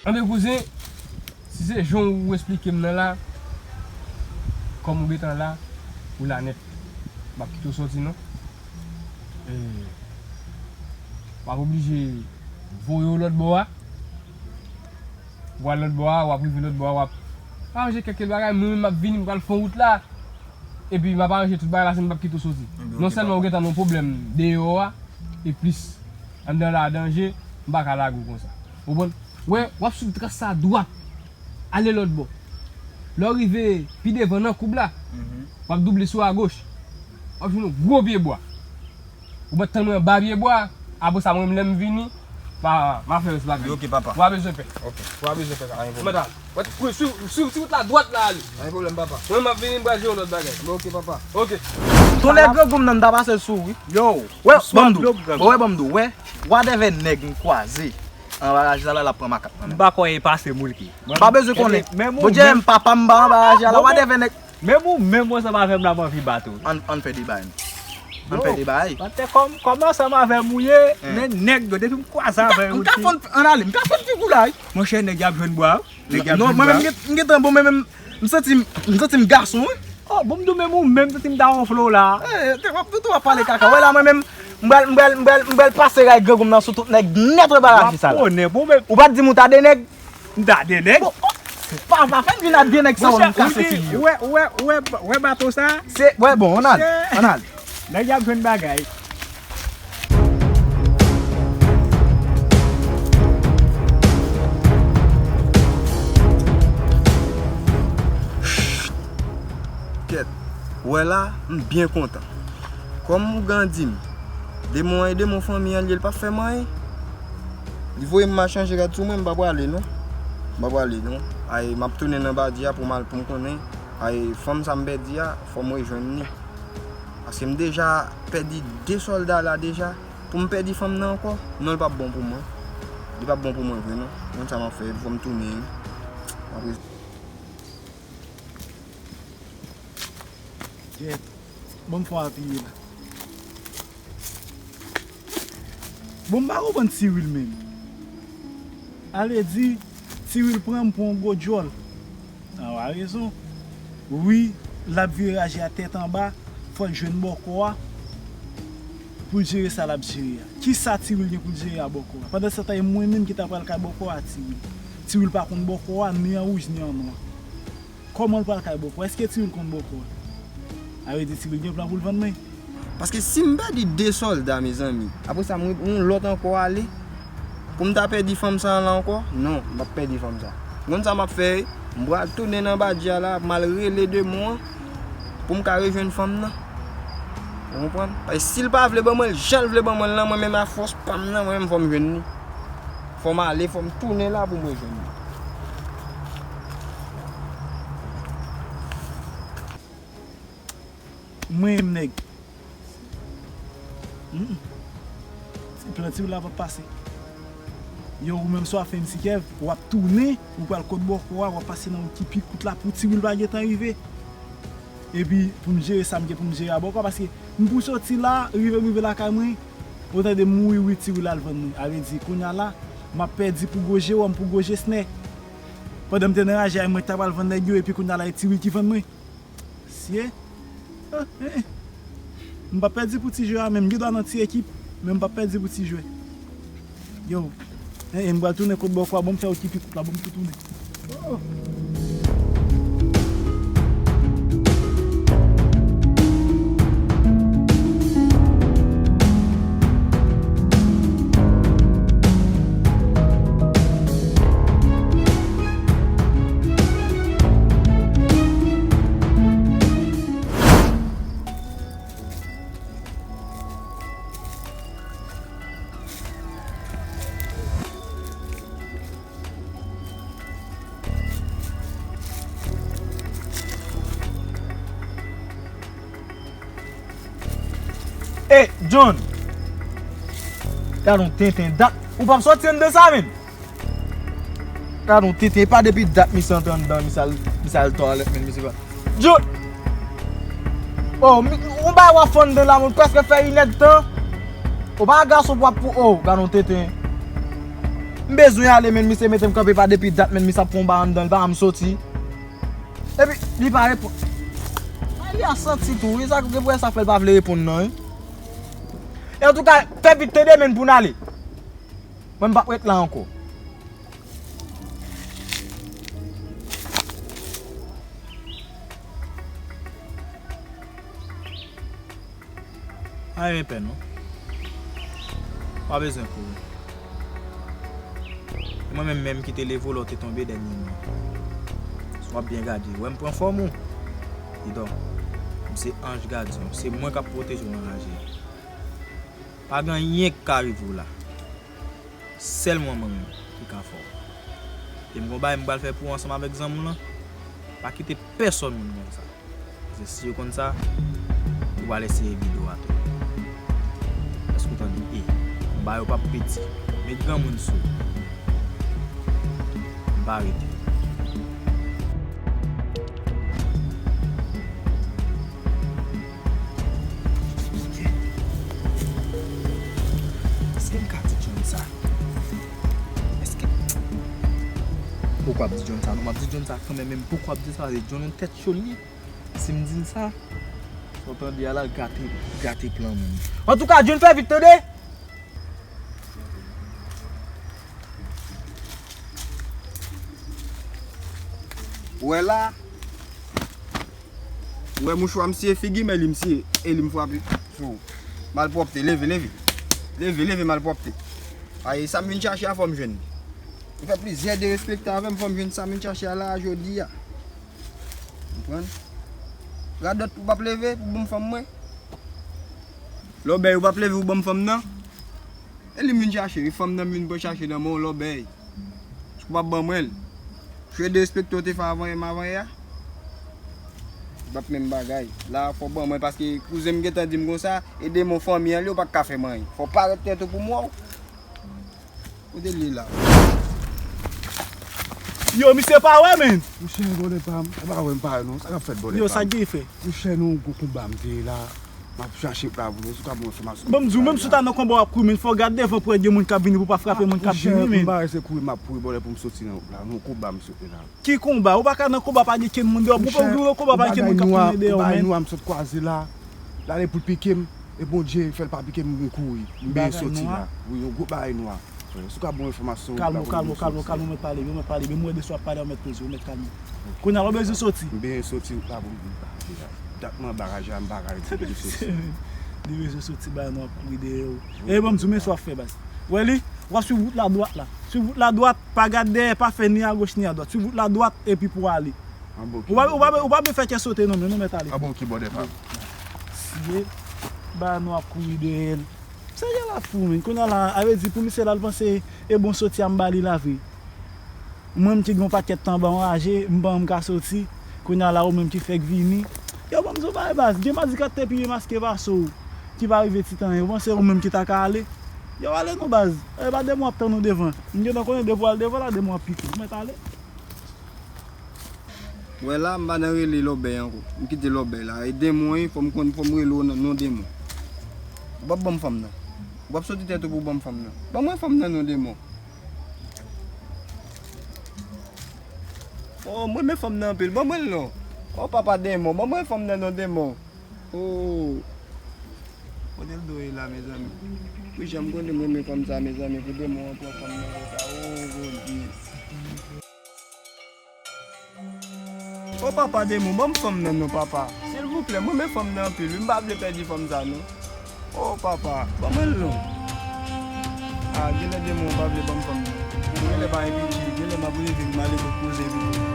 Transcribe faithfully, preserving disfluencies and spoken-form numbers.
Anben kouzen, si se jan ou esplike m nan la, kòm ou gentan la, ou la nèt. M p ap kite w sòti non. E, w ap oblije voye w lòt bò a. W al lòt bò a, w ap rive lòt bò a, w ap aranje kèk bagay, mwen menm m ap vini, m pral fè wout la. Epi m ap aranje tout bagay la, si m p ap kite w soti. Ebyen, non sèlman ou gentan nan yon pwoblèm deyò a, e plis anndan la a danje, m pa ka lage w konsa. Ou konprann? Wè, w ap swiv tras sa dwat, ale lòt bò. Lè w rive pi devan nan koub la, w ap double sou agoch, w ap jwenn yon gwo pye bwa. Ou mèt tann mwen anba pye bwa, apre sa mwen menm lè m vini, ma, ma fè rès bagay. Ok, papa. Ou pa bezwen pè. Ok. Ou pa bezwen pè sa. Pa gen pwoblèm. Mèt al. Wè, swiv, swiv ti wout la dwat la ale. Pa gen pwoblèm, papa. Mwen m ap vini, m pral jere yon lòt bagay. Ok, papa. Ok. Tonnè grangou m nan, m ta pase l sou ou, wi. Yo, wè, banm di w. Wè, banm di w, wè. Wadèvè nèg m kwaze anba raje sa la, l ap pran makak nan men m. M pa kwè e pase moun ki. M pa bezwen konnen. Bondye, m papa m pa anba raje sa la, wadèvè nèg. Menm ou menm ou ansanm avè m la, m anvi bat ou. Ann, ann fè deba, menm. Ann fè deba, ey. Yo, pastè, kòm, kòm ansanm avè m ou ye, men nèg yo, depi m kwaze avè yo, m ka fè, ann ale, m ka fè figi w la, ey. Monchè, nèg y ap jwenn bwa, wi. Nèg y ap jwenn bwa. Non, mwen menm, m gen, m gentan bon, mwen menm, m santi m, m santi m gason, wi. Oh, bon, m di w menm ou menm, m santi m ta wonfle w la. Eh, te w ap, te w ap pale kaka. Wè la, mwen menm, m pral, m pral, m pral, m pral pase ray grangou m nan sou tout nèg nèt anba raje sa la. W ap konnen, bon, men. Ou pa t di m ou ta de nèg? M ta de nèg. Bon, oh, pa, pa fè m vin ak de nèg sa yo, m kase figi yo. Wè, wè, wè, wè bato sa? Se, wè, bon, ann al, ann al. Nèg y ap jwenn bagay. Kèt, wè la, m byen kontan. Kòm ougan di m, demon an e demon fanmi an li ye, l p ap fè m anyen. Li voye m al chanje rad sou mwen, m pa prale non. M pa prale non. Ay, m ap tounen nan badi a pou m al pou m konnen. Ay, fanm sa m pèdi a, fò m rejwenn li. Paske m deja pèdi de sòlda la deja. Pou m pèdi fanm nan ankò, non, li p ap bon pou mwen. Li p ap bon pou mwen vre non. Konn sa m ap fè, fò m tounen. M ap rete. Kèt, ban m fè w apiye la. Bon, m pa konprann Tiwil menm. Ale di, Tiwil pran m pou yon gwo djòl. A, w a rezon. Wi, l ap vire raje a tèt anba, fò l jwenn bòkò a pou l jere sa l ap jere a. Kisa Tiwil gen pou l jere a bòkò a? Pandansetan, e mwen menm ki ta pral kay bòkò a, Tiwil. Tiwil pa konn bòkò a, ni an wouj, ni an nwa. Kòman l pral kay bòkò? Èske Tiwil konn bòkò a? A vre di, Tiwil gen plan pou l vann mwen. Paske si m pèdi de sòlda, mezanmi, apre sa, m yon lòt ankò ale, pou m ta pèdi fanm sa a la ankò? Non, m p ap pèdi fanm sa a. Ou konn sa m ap fè? M pral tounen nan badja la, m al rele demon an pou m ka rejwenn fanm nan. Ou konprann? Paske si l pa vle ban mwen l, jan l vle ban mwen l lan, mwen menm afòs pa m nan, mwen menm fò m jwenn li. Fò m ale, fò m tounen la pou m rejwenn li. Mwen menm nèg. Hmm. Ti plan ti la p ap pase. Yo, ou menm swa fè M C Kev, w ap tounen, ou pral kot bòkò a, w ap pase nan wout ki pi kout la pou Tiwil pa gentan rive. Epi pou m jere sa m gen pou m jere a bòkò, paske m pou soti la, rive m rive lakay mwen, ou tande m wi wi Tiwil al vann mwen. A vle di, kounye a la, m ap pèdi pou gwo jewòm, pou gwo jesnè. Pandan m te nan raje a, mwen k ta pral vann nèg yo, epi kounye a la, e Tiwil ki vann mwen. Sye. Ah, eh, eh. M p ap pèdi pou ti jwè a menm. M gen dwa nan ti ekip, men m p ap pèdi pou ti jwè. Yo. Eh, eh, m pral tounen kot bòkò a, bon, m fè okipe kout la, bon, m tou tounen. Oh. Ey, John! Gad on tenten dat. Ou p ap soti anndan sa, menm? Gad on tenten, e pa depi dat misye antre anndan, misye al, misye al twalèt, menm misye pa. John! Oh, mi-, on bagay w ap fè anndan la, moun, prèske fè inèdtan. Ou pa gason pou ap pou, oh, gad on tenten. M bezwen ale, menm misye mete m kanpe pa depi dat, menm misye ap fè on bagay anndan, li pa janm soti. Epi, li pa reponn. Ay, li a santi tou, wi, sa, gen pou sa fè l pa vle reponn nan, wi. E antouka, fè vit tande, menm pou n ale. Mwen, m p ap ret la ankò. Pa gen pè non. Pa bezwen kouri. E mwen menm, menm ki te leve w lè w te tonbe dènyèman. Si w ap byen gade, w wè m pran fòm ou. Kidonk, m se anj gadyen w. Se mwen k ap pwoteje w nan raje a. Pa gen anyen k ka rive w la. Sèl mwen, mwen menm ki ka fè w. E m gon bagay m pral fè pou ou ansanm avèk zanmi w lan. Pa kite pèsonn moun konn sa. Paske si yo konn sa, yo pral eseye vide w atè. Èske w tande? E, m ba yo p ap piti. Met granmoun sou. M pa rete. Ok. Èske m ka di John sa? Èske. Poko ap di John sa, non, m ap di John sa kanmenm, men m poko ap di sa, se John yon tèt cho li ye. Si m di l sa, sa w tande a la, l gate, gate plan moun. Antouka, John, fè vit, tande! Ou wè la, ou wè mouchwa misye, figi men li misye, e li m frape sou ou. Malpwòpte, leve, leve. Leve, leve, malpwòpte. Ay, sa m vin chache a, fò m jwenn li. M fè plizyè derespekte avè m, fò m jwenn sa m vin chache a la a jodi a. Konprann? Radòt ou p ap leve pou ban m fanm mwen? Lòbèy ou p ap leve pou ban m fanm nan? E li m vin chache, e fanm nan m vin pran chache nan men w, lòbèy. Ou p ap ban mwen l. Jwe derespekte w te fè avan yè m avan yè a. Ou p ap menm bagay. La, fò w ban mwen, paske kouzen m gentan di m konsa, e demon fanmi an li, ou pa t ka fè m anyen. Fò w parèt tèt ou pou m wè w. Kote l ye la? Yo, misye pa wè, menn. Monchè, bòlè pa m. E pa wè m pa wè non. Sa k ap fèt, bòlè pa m? Yo, sa k gen fè? Monchè, nan yon gwo konba m te ye la. M ap chache pla pou nou. Si w ka ban m enfòmasyon. Bon, m di w, menm si w ta nan konba w ap kouri, men fò w gad devan pou wè gen moun k ap vini pou w pa frape moun k ap vini, men. Monchè, m pa rete kouri, m ap kouri, bòlè pou m soti nan wout la. Nan yon konba m sot la. Ki konba? Ou pa ka nan konba pa gen kenn moun deyò. Ou pa gen konba pa gen kenn moun k ap tounen deyò, menn. Yon bagay nwa, yon bagay nwa m sot kwaze la. L ale pou l pike m. E Bondye fè l pa pike m, m kouri. M byen soti la. Wi, yon gwo bagay nwa. Si w ka ban m enfòmasyon, kalme w, kalme w, kalme w, kalme w, mèt pale, yo mèt pale, men mwen de sou ap pale, w mèt poze, w mèt kalme. Kounye a, lè w bezwen soti. M byen soti, la pou m vin pale la. Dat mwen anba raje a, m pa ka rete, m bezwen soti. Li bezwen soti, ba nou ap kouri dèyè w. E bon, m di w, men sa w ap fè, baz. Wè li, W ap swiv wout la dwat la. Swiv wout la dwat, pa gad dèyè, pa fè ni agoch ni adwat. Swiv wout la dwat epi pou ale. Ou pa, ou pa, ou pa bezwen fè kè sote non, men nou mèt ale. An bon, ki bò dèyè pa? Siye, ba nou ap kouri dèyè l. Sa gen la fou, men. Kounye a la, a vle di pou misye la, l panse e bon soti a m ba li la vre. Mwen, m ki gen yon pakèt tan anba yon raje, m pa janm ka soti. Kounye a la, ou menm ki fèk vini. Yo, ban m di w bagay, baz. Gen madi kat te pi byen maske pase w, ki pa rive ti tan, yo panse ou menm ki ta ka ale. Yo, ale non, baz. E pa de mwa ap tann ou devan. M gentan konnen depi w al devan la, de mwa ap pike. Ou mèt ale. Wè la, m pa nan rele lòbèy ankò. M kite lòbèy la. E demon, wi, fò m konn, fò m rele w nan non demon. Ou p ap ban m fanm nan. Ou p ap soti tèt ou pou w ban m fanm nan. Ban mwen fanm nan non demon. Oh, mwen renmen fanm nan anpil. Ban mwen l non. Oh, papa demon, ban mwen fanm nan non demon. Oh. Kote l dwe ye la, mezanmi? Wi, jan m konnen m renmen fanm sa, mezanmi, pou demon an pran fanm nan konsa. Oh, Bondye. Oh, papa demon, ban m fanm nan non, papa. Silvouplè, mwen renmen fanm nan anpil, wi, m pa vle pèdi fanm sa, non. Oh, papa, ban mwen l non. Ah, genlè demon pa vle ban m fanm nan. Genlè pa gen piti, genlè m ap reve, m ale kot koze pito.